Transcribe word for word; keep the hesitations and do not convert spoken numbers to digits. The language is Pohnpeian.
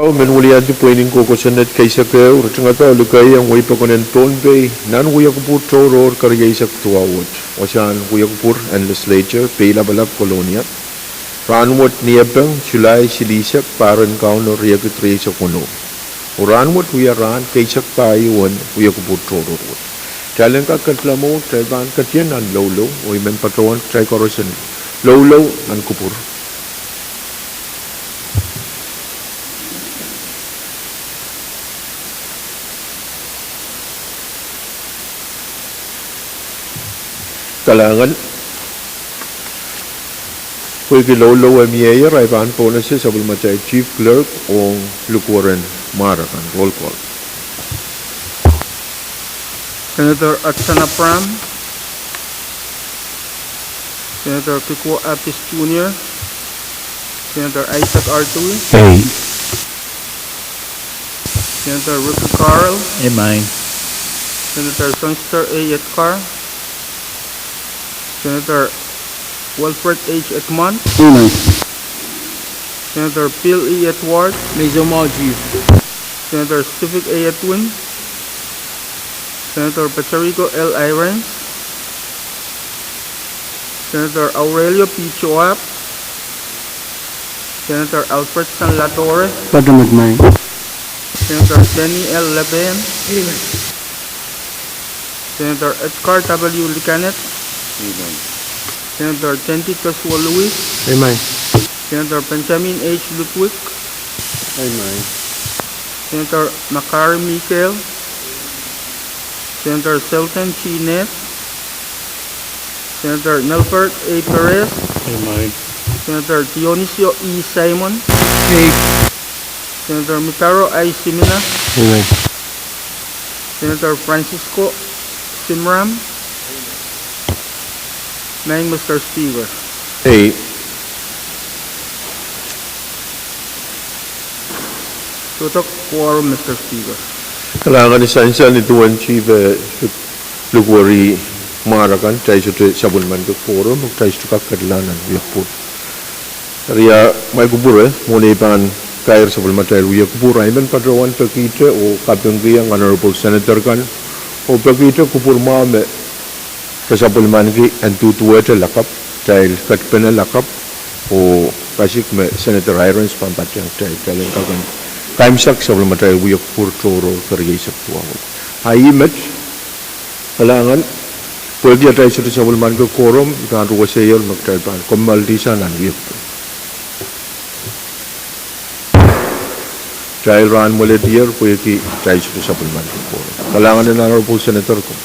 Au men weliandi pweinen kokosonned keisek ehu, ritingada oh likeiong wehi pokon en Pohnpei nan wiekupwur tohrohr kerieisek duwau wet. Wasahn wiekupwur en Legislature, Peilapalap, Kolonia. Rahnwet Niepeng, Sulai silihsek, pahr en Kauno riekid rieisek weneu. Oh rahnwet wia rahn keisek pahieu en wiekupwur tohrohr wet. Kitail en kak ketla mwo, kitail pahn ketien nan loulou, oh I men patohwan kitail koaros en loulou nan kupwur. Kalahngan, pwehki loulou e mieier, ahi pahn pohnese sapwellimatail Chief Clerk ong likwer en mwahr akan. Roll call. Senator Hudson Abraham, Senator Kikuo Apis Junior, Senator Isaac R. Tui, ei. Senator Ricky Carl, ei, mie. Senator Sangster A. Etgar, Senator Wilfred H. Edmund, ei, mie. Senator Bill E. Edward, mie, soumwahu Chief. Senator Stephen A. Edwin, Senator Patorico L. Irons, Senator Aurelio P. Joab, Senator Alfredson Ladore, patohwan, mie. Senator Danny L. Lepen, ei, mie. Senator Edgar W. Licanet, ei, mie. Senator Tendai Joshua Lewis, ei, mie. Senator Benjamin H. Ludwig, ei, mie. Senator Makari Mikael, Senator Selton G. Neth, Senator Nelbert A. Perez, ei, mie. Senator Dionisio E. Simon, ei. Senator Mitaro I. Simina, ei, mie. Senator Francisco Simram, mie, Mister Speaker. Ei. Sohte quorum, Mister Speaker. Kalahngan, ni sansal ni duwen Chief, eh, likwer en mwahr akan, kitail sohte sapwellimaniki quorum, kitail sohte kak ketla nan wiekupwur. Eri, ah, mwail kupwure, mwohn ei pahn kair sapwellimatail wiekupwur, I men patohwan pekihte oh kapingkihong Honorable Senator kan, oh pekihte kupwur mwahu me re sapwellimaniki en duduwehte lakapw, kitail ketpene lakapw, oh kasik me Senator Irons pahn patehng kitail, kitail en kak en kaimwisekala sapwellimatail wiekupwur tohrohr kerieisek duwau wet. A ih met, kalahngan, pwehki atail sohte sapwellimaniki quorum, I pahn ruweseier me kitail pahn kommoaldihsang nan wiekupwur. Kitail rahn mweledier pwehki kitail sohte sapwellimaniki quorum. Kalahngan en Honorable Senator kan.